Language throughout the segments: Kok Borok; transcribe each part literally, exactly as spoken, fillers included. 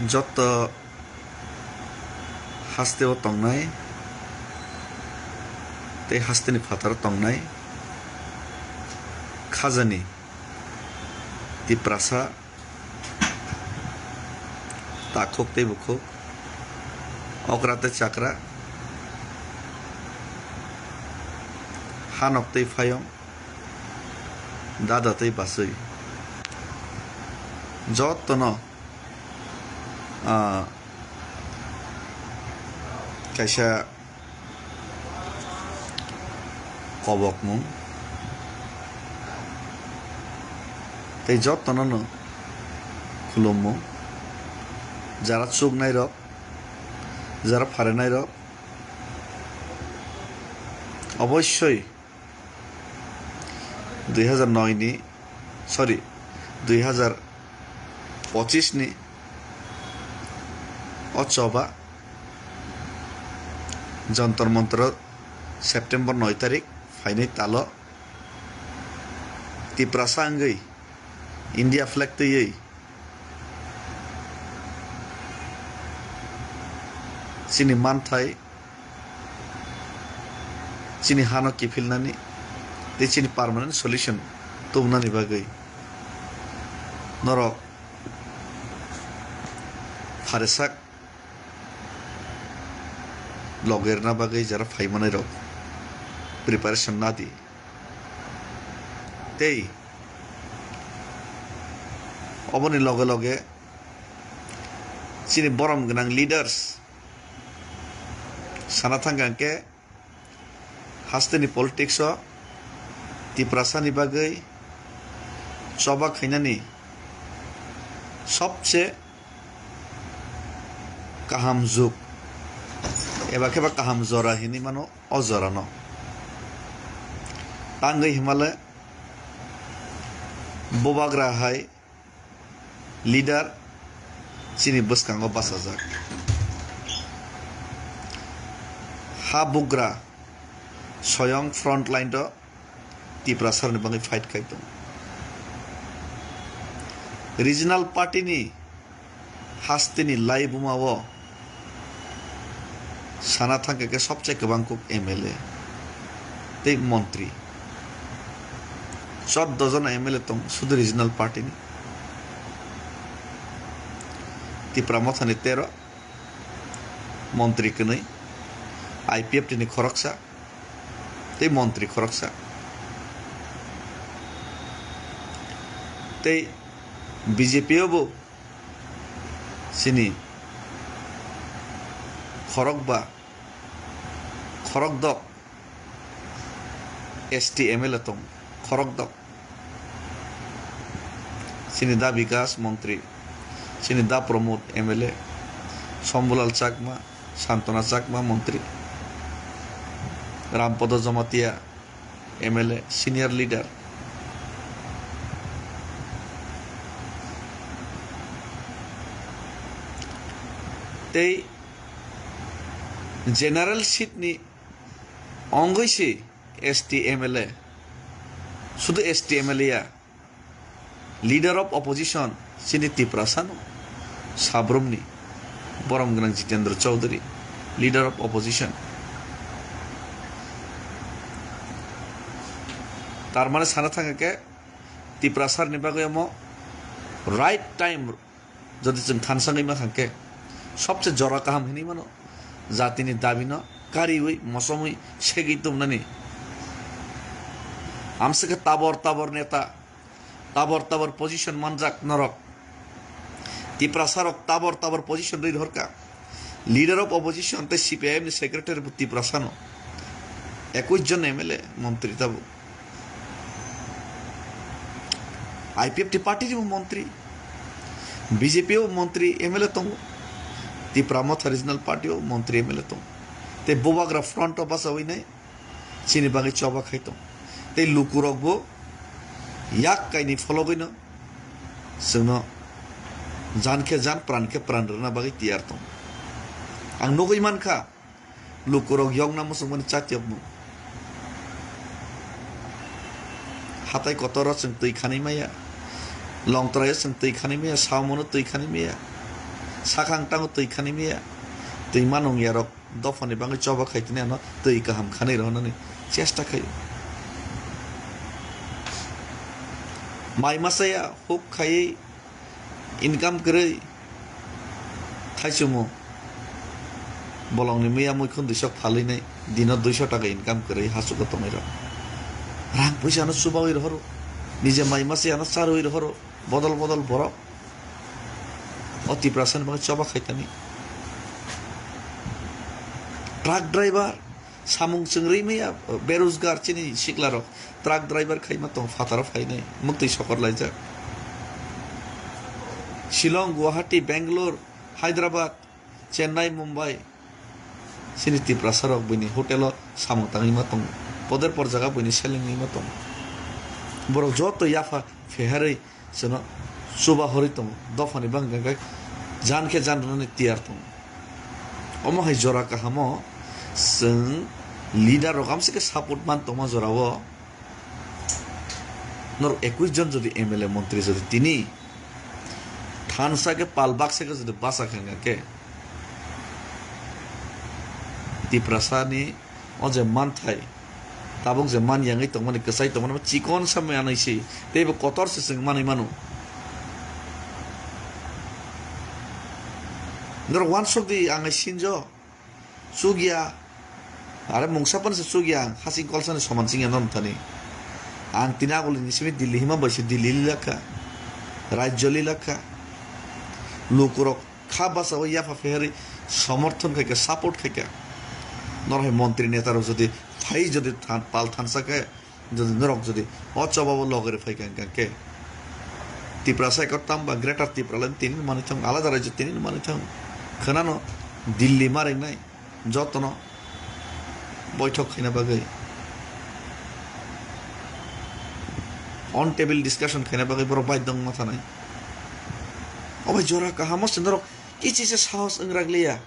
Jotto hasteo tongnai tei hasteni phataro tongnai khajani Tiprasa takhuk tei bukhuk, okra tei chakra, hanok tei phayong, dada tei bachwi, jottono, ah, kaisa kobokmung tei jottono no khulummung. Jara chuknairok, jara pharenairok, obossoi dui hajar noi ni, sorry, dui hajar pochis ni o choba Jantar Mantar o September noi tarik phainai talo Tiprasa wngwi India flag twiwi chini manthai, chini hano kiphilnani tei chini permanent solution tubunani bagwi norok pharesak logerna bagwi jara phaimanai rok preparation nadi. Tei oboni loge loge chini borom gwnang leaders sana thangkha hwnkhe hasteni politics o Tiprasani bagwi choba khainani sobse kaham jug eba khe ba kaham jora hinwi mano o jorano. Tangwi himale bubagra hai leader chini bwskango bachajak. Ha bugra soyong front line o Tiprasarni bagwi fight khai tongo. Regional party ni hasteni laibuma o sana thangkha khe sobse kwbang kuk M L A tei montri. Chordo jona M L A tong sudu regional party ni. Tipra Mothani tero, montri kwnwi, I P F T ni khoroksa tei montri khoroksa. Tei B J P o bo chini khorokba, khorokdok S T M L A tong, khorokdok. Chini da Bikas montri, chini da Pramod M L A, Shambhulal Chakma, Santana Chakma montri, Rampada Jamatia M L A, senior leader. Tei general seat ni ongwi se S T M L A, sudu S T M L A ya, leader of opposition chini Tiprasano, Sabrumni, borom gwnang Jitendra Chaudhary, leader of opposition. Tar mane sana thangkha khe Tiprasarni bagwi omo right time jodi chwng thansangwi ma thangkhe sobse jora kaham hinwi mano, jatini dabino kariwi mosomwi segwi tubunani. Amswkhe tabor tabor neta, tabor tabor position manjak norok. Tiprasa rok tabor tabor position rwi rohorkha. Leader of opposition tei C P I M ni secretary bo Tiprasano. Ekwis jon M L A montri tabuk. I P F T party ni bo montri, B J P o montri M L A tongo, Tipra Motha Regional Party o montri M L A tongo. Tei bubagra front o bachawi nai. Chini bagwi choba khai tong. Tei lukurok bo yak kaini phologwino chwngno jan khe jan, pran khe pran rwna bagwi tiyar tong. Ang nugwi mankha, lukurok yokna muchungmani chatyokmung. Hatai kotoro chwng twi khanwi maya, Longtraio chwng twi khanwi maya, Saomono twi khanwi maya. Sakha ang tango twi khani miya, twi manung yarok dophani bagwi choba khai tini ano twi kaham khanwi rw hwnani chesta khaio. Mai masa ya huk khaiwi income kwrwi thaichumo bolongni miya muikhun dui sok phalwi nai dino dui so taka income kwrwi hachugo tongwi rw. Rang puisa ano chubawi rw horo, nije mai masa ya ano charwi rw horo, bodol bodol borok. O Tiprasa ni bagwi choba khai tani. Truck driver, samung chwng rwi maya, berojgar chini sikla rok. Truck driver khai ma tong, phataro phainai, muktwi sokor laijak. Shillong, Guwahati, Bangalore, Hyderabad, Chennai, Mumbai. Chini Tiprasa rok buini hotel o samung tangwi ma tongo. Poder por jaga buini selengwi ma tongo. Borok joto yapha pheharwi chwno chuba horwi tongo. Dophani bangkha khe jan khe jan rwnani tiyar tongo. Omo hai jora kahamo chwng leader rok amsike support man tongma jorao. Norok ekush jon jodi M L A montri jodi tini thansa khe pal baksa khe jodi basa khe wngkha khe Tiprasa ni o je manthai tabuk je man yangwi tongmani kwchai tongmani chikon samwi anwi si teibo kotor se chwng manwi mano. Norok uansuk di ang sinjo. Chukya. Are mungsa phano se chukya ang. Hasing kolsani soman chingya norok thani. Ang tini agulini simi Delhi hima bai se Delhi lilakha. Rajyo lilakha. Lukurok kha basa o yapha pheharwi somorthon khaikha, support khaikha. Norok hai montri neta rok jodi phai jodi than-, pal thansa khe, jodi norok jodi o chobabo logere phai kha hwnkha khe, Tiprasa ekor tamba Greater Tipraland tini manwi thang, alada rajyo tini manwi thang. Khwnano Delhi ma ringnai jotono boithok khaina bagwi, on table discussion khaina bagwi borok baidhyo wngma thanai. Obo jora kahamo se norok kichisa sahos wngrak liya.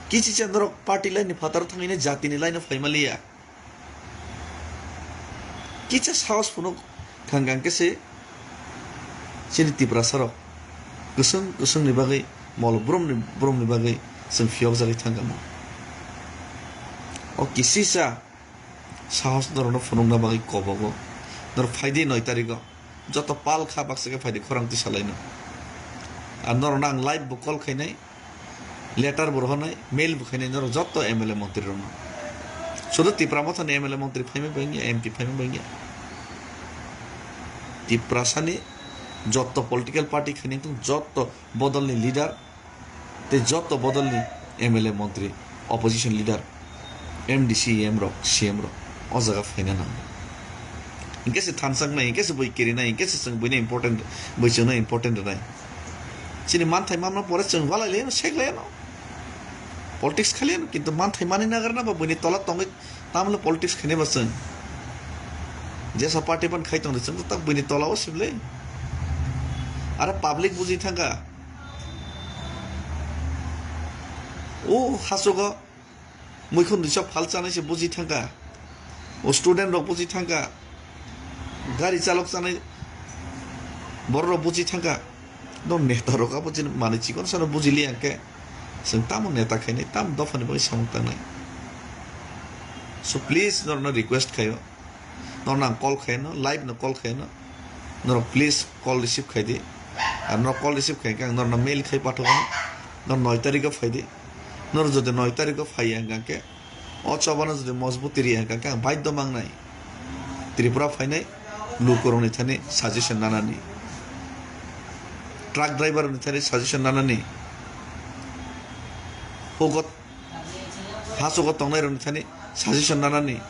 Kichisa norok party line ni phataro thangwi jatini line o phaima liya. Kisa sahos phunuk thang kang khe se chini Tiprasa rok kwswng kwswng ni bagwi mol brum ni brum ni bagwi chwng phiyok jagwi thang kamo. O kisisa sahos norok no phunuk na bagwi kobogo. Norok phaidi noi tariko joto pal kha baksa khe phaidi khorang twi salaino. Ar norok no ang live bo call khainai. Letter bo rohornai, mail bo khainai norok jotto M L A montri rokno. Sudu Tipra Mothani M L A montri phaima bangya, M P phaima bangya. Tiprasani jotto political party khainai tong, jotto bodolni leader, tei jotto bodolni M L A montri, opposition leader, M D C, M rok, C M rok o jaga phaina nango. Hinkhe se thansak nai, hinkhe se bui kiri nai, hinkhe se chwng buino important, bui chwngno important rwnai. Chini manthai manma pore chwng walai leno, sek leno. Politics khali ano, kintu manthai mani nagar na ba buini tola tongwi tamle politics khani ba chwng. Jesa party ban khai tongdi chwng tak buini tola o sible. Ara public buji thangka. O hasogo muikhun disa phal chanai se buji thangka. O student rok buji thangka. Gari chalok chanai borok rok buji thangka. No neta rok abo chini manwi chikon sano bujili ang khe. Chwng tamo neta khainai, tamo dophani bagwi samung tangnai. So please norokno request khaio. Norokno ang call khaino, live no call khaino. Norok please call receive khaidi. Ar norok call receive khaikhe ang norokno mail khai pathogano. Norok noi tarikho phaidi. Norok jodi noi tarikho phaiya hwnkhe O chobano jodi mojbuti riya hwnkha khe ang baidhyo mangnai. Tripura phainai lukurokni thani suggestion nanani. Truck driver rokni thani suggestion nanani. Hugo hasogo tongnai rokni thani suggestion nanani.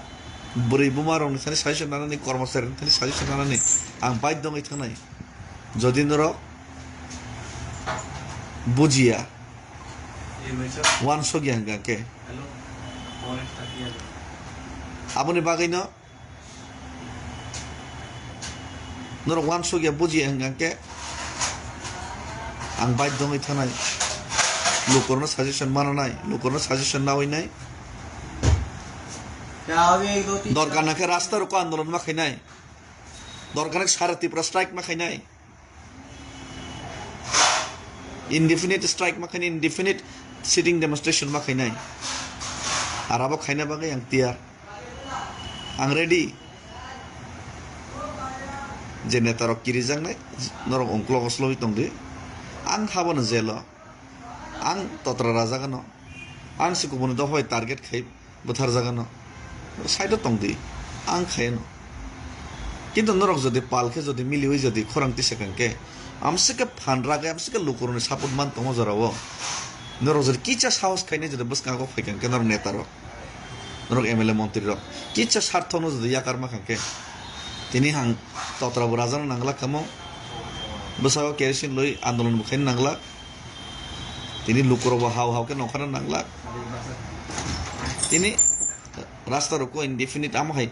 Bwrwi buma rokni thani suggestion nanani, kormosari rokni thani suggestion nanani. Ang baidhyo wngwi thangnai. Jodi norok bujiya, uansukya hwnkha khe. Aboni bagwino norok uansukya bujiya hwnkha khe ang baidhyo wngwi thanai. Lukurokno suggestion mananai, lukurokno suggestion nawi nai. Dorkar na khe rasta roko andolon ma khainai. Dorkar na khe sara Tripura strike ma khainai. Indefinite strike ma khainai, indefinite sitting demonstration ma khainai. Ar abo khaina bagwi ang tiyar. Ang ready. Je netarok kirijaknai, norok ungkulok slogwi tongdi. Ang habono jelo. Ang totra rajagano. Ang se kubuni dophai target khai bwtharjagano. Side o tongdi. Ang khayano. Kintu norok jodi pal khe jodi miliwi jodi khorang tisa kang khe, amsike phan ragwi, amsike lukurokni support man tongo jorao. Norok jodi kicha sahos khainai jodi bwskango phai kang khe norok netarok. Norok M L A montri rok. Kicha sarthokno jodi yakar ma kang khe. Tini hang totra bo rajano nanglak kamo. Bwsao kerosene loi andolon bo khaina nanglak. Tini lukurok bo hao hao khe nongkhorna nanglak. Tini rasta rok indefinite amo hai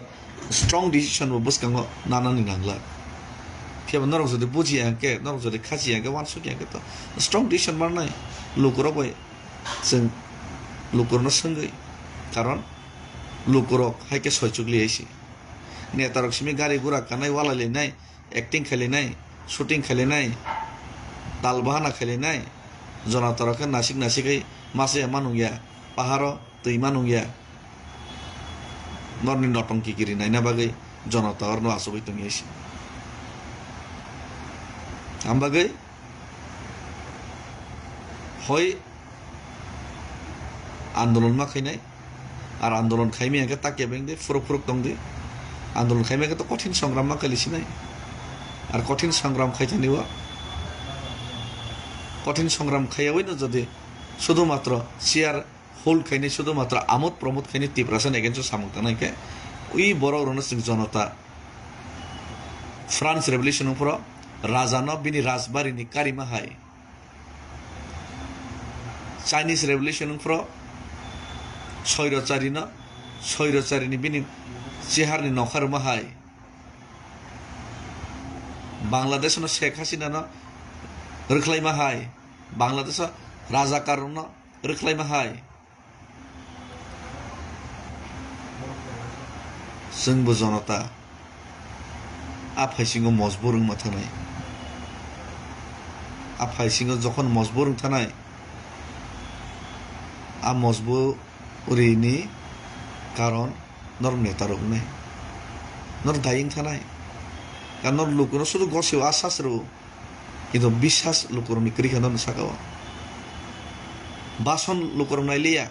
strong decision bo bwskango nanani nanglak. Phiya bo norok jodi bujiya hwnkhe, norok jodi khachiya hwnkhe, uansukya hwnkhe to strong decision manai lukurok bai chwng lukurokno swngwi. Karon lukurok hai khe soichukli hai se. Netarok simi gari gura kanai walai lainai, acting khailainai, shooting khailainai, tal bahana khailainai, jonatarok khe nasik nasikwi masa ya manungya, paharo twi manungya. Norni notongki kiri naina bagwi jonata orno achugwi tongya se. Am bagwi hoi andolon ma khainai, ar andolon khaimaya khe takya bengdi, phuruk phuruk tongdi. Andolon khaimaya khe to kothin songram ma khali sinai. Ar kothin songram khaithani o, kothin songram khaiyawi no jodi sudhumatro chair hold khainai, sudhumatro amod promod khainai Tiprasa ni against o samung tangnai khe, ui borok rokno chwng jonota France revolution wngphuru rajano bini rajbari ni karima hai. Chinese Revolution wngphuru soirocharino, soirocharini bini chiharni nokha rwma hai. Bangladeshno Sheikh Hasinano rwkhlaima hai. Bangladesho rajakarrokno rwkhlaima hai. Chwngbo jonota a phaisingo mojbur wngma thangnai. A phaisingo jokhon mojbur wng thanai, a mojburini karon norok netarok wngnai. Norok daying thanai. Karon norok lukuno sudu gosio a sas rw, kintu bisas lukurokni kwrwi kha norokni saka o. Bason lukurok nailiya.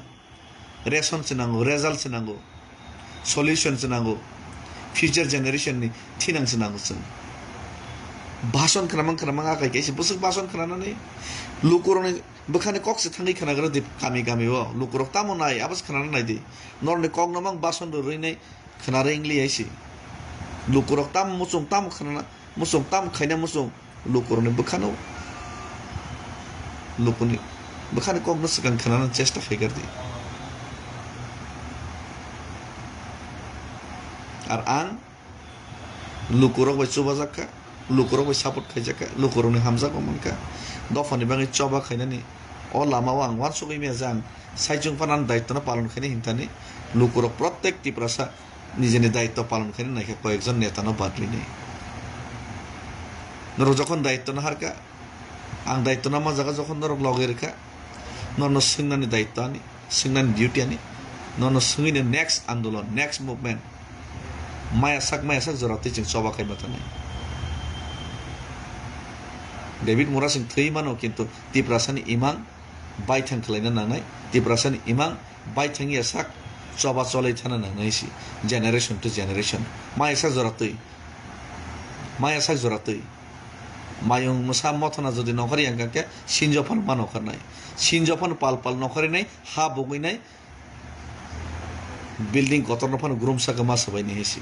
Ration se nango, result se nango, solution se nango, future generation ni thinang se nango chwng. Bason khwnamang khwnamang akai kaisa bwswk bason khwnanani lukurokni bwkhani kok se thangwi khwnagra di kami kami o lukurok tamo nai abo se khwnana nai di. Norokni kok no mang bason rwrwi nai khwnarwi wngli hai se. Lukurok tamo muchung tamo khwnana Muchung tam khaina muchung lukurokni bwkhano, lukuni bwkhani kokno swkang khnana chesta khaikar di. Ar ang lukurok bai chubajak kha, lukurok bai support khaijak kha, lukurokni hamjakma mankha. Dophani bagwi choba khainani o lamao ang uansugwi maya je ang saichung phano ani daitwno palon khaina hinthani lukurok prottek Tiprasa nijini daitw palon khaina naikha koyekjon netano badrinai. Norok jokhon daitw no harkha, ang daitw no ma jaga jokhon norok loge rwkha, nono swngnani daitw ani, swngnani duty ani, nono swngwino next andolon, next movement, maya sak maya sak jora twi chwng choba khaima thangnai. David Murasing thwi mano, kintu Tiprasani imang baithang khwlaina nangnai, Tiprasani imang baithang ya sak choba cholai thana nangnai si generation to generation. Maya sak jora twi, maya sak jora twi. Mayung mwsa mothona jodi nokhor yang kha khe sinjo phano ma nokharnai. Sinjo phano pal pal nokharinai, ha bugwinai, building kotorno phano grum saka ma swbaini hai si.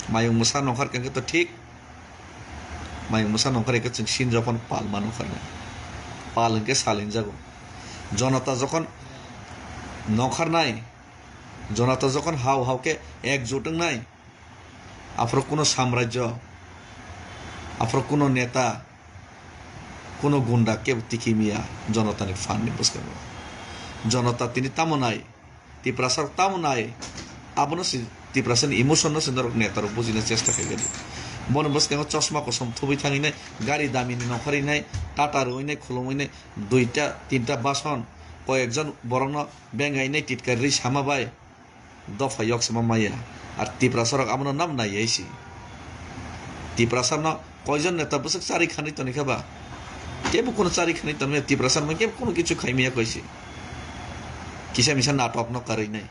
Mayung mwsa nokar kha khe to thik. Mayung mwsa nokar khe chwng sin jokhon pal ma nokharnai. Pal hinkhe salinjago. Jonota jokhon nokharnai, jonota jokhon hao hao khe ekjut wngnai, aphuru kuno samrajyo, aphuru kuno neta, kuno gunda kebo tiki miya jonotani phanni bwskango. Jonota tini tamo nai, Tiprasarok tamo nai, Abono se Tiprasani emotion no se norok neta rok bujina chesta khaikha di. Boni bwskango chosma kosom thubui thangwi nai, gari dami ni nongkhorwi nai, tata rwui nai, khulumui nai, duita tinta bason, koyekjon borokno bengai nai titkar rwi sama bai dopha yok sama maya. Ar Tiprasa rok abono nam nai hai si. Tiprasa no koijon neta bwswk chari khanwi toni kha ba? Kebo kono chari khanwi toni maya, Tiprasa no kebo kono kichu khai maya koi si. Kisa misa natok no karwi nai.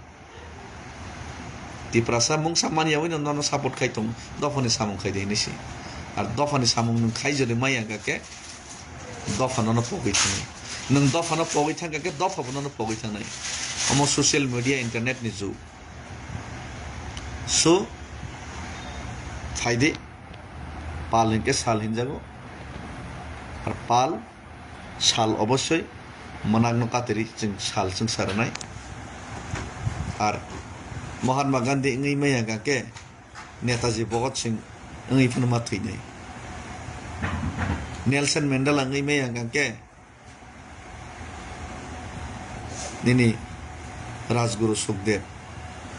Tiprasa mungsa manya wino nono support khai tong, dophani samung khai de hinwi si. Ar dophani samung nwng khai jodi maya hwnkha khe, dopha nono pogwi thangnai. Nwng dopha no pogwi thangkha khe, dopha bo nono pogwi thangnai. Omo social media, internet ni jug. So, phaidi, pal hinkhe sal hinjago. Ar pal, sal obossoi mwnakno katiri chwng sal chwngsa rwnai. Ar Mahatma Gandhi wngwi maya hwnkha khe Netaji Bhagat Singh wngwi phano ma thwinai. Nelson Mandela wngwi maya hwnkha khe nini Rajguru Sukhdev,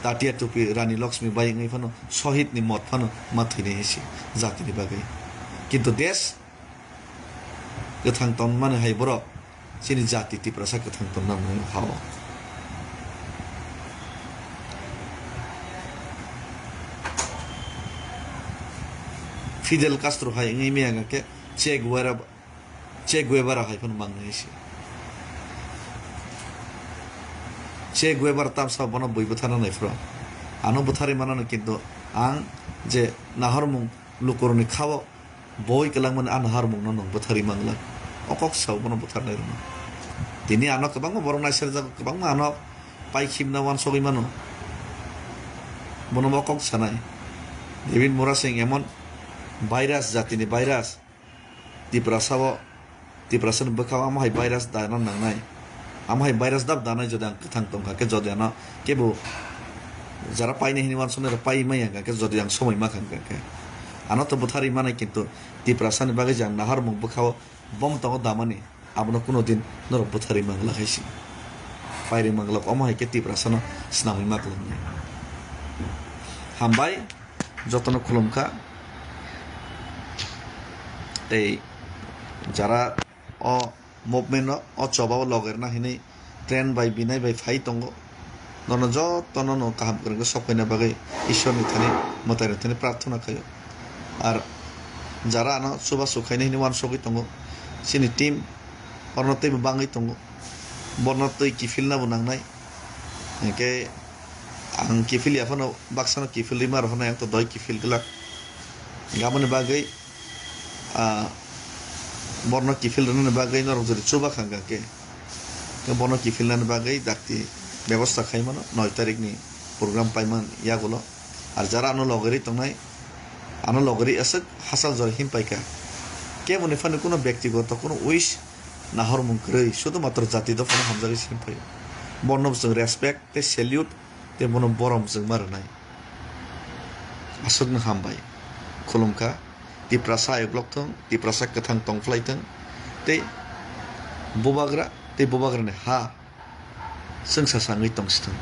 Tatia Tupi Rani Lakshmi bai wngwi phano Sohid ni mot phano ma thwinai hai si jatini bagwi. Kintu desh kwthang tongmani hai borok chini jati Tiprasa kwthang tongna mung hao. Fidel Castro hai wngwi maya hwnkha khe Che Guevara, Che Guevara hai phano mangnai se. Che Guevara tamsa bono bui bwtharna naiphuru. Ano bwtharwi manano, kintu ang je nahormung lukurokni khao boi kwlangmani a naharmungno nwng bwtharwi manglak. O kok sao bono bwtharnai rwno. Tini ano kwbangma borok naiserjak, kwbangma ano pai khibna uansugwi mano. Bono bo kok sanai. David Murasing emon virus, jatini virus. Tiprasa o, Tiprasa ni bwkhao amo hai virus dana nangnai. Amo hai virus dab danai jodi ang kwthang tongkha khe, jodi ano kebo jara painai hinwi uansuknai rok pai maya hwnkha khe, jodi ang somoi makha hwnkha khe. Ano to bwtharwi manai, kintu Tiprasa ni bagwi je ang naharmung bwkhao bom tongo damani, abono kuno din norok bwtharwi manglak hai se. Pairwi manglak, omo hai khe Tiprasa no snamwi maklangni. Hambai, jotono khulumkha. Tei jara o movement o, o choba o logerna hinwi train bai binai bai phai tongo. Nono jotono no kaham kwrwngkhe sok phaina bagwi Ishwarni thani, mwtairok thani prarthana khaio. Ar jara ano chubachu khaina hinwi uansugwi tongo, chini team orno teibo bangwi tongo, borno tei kiphilna bo nangnai. Hinkhe ang kiphil ya phano, baksano kiphilwi ma rohornai, ang to doi kiphil glak. Aboni bagwi, ah, borno kiphil rwnani bagwi norok jodi chuba kha hwnkha khe, khe bono kiphilnani bagwi dakti bebosta khai mano, noi tarikni program paiman yagulo. Ar jara ano logeri tongnai, ano logeri aswk hachal jora him paikha. Keboni phano kuno bektigoto kuno wish nahormung kwrwi, sudhumatro jati dophano hamjagwi se him phaio. Bono bo chwng respect tei salute tei bono borom chwng ma rwnai. Aswkno hambai. Khulumkha. Tiprasa ayuk lok thung, Tiprasa kwthang tong phlai thung, tei bubagra tei bubagrani ha chwngsa sangwi tong si thung.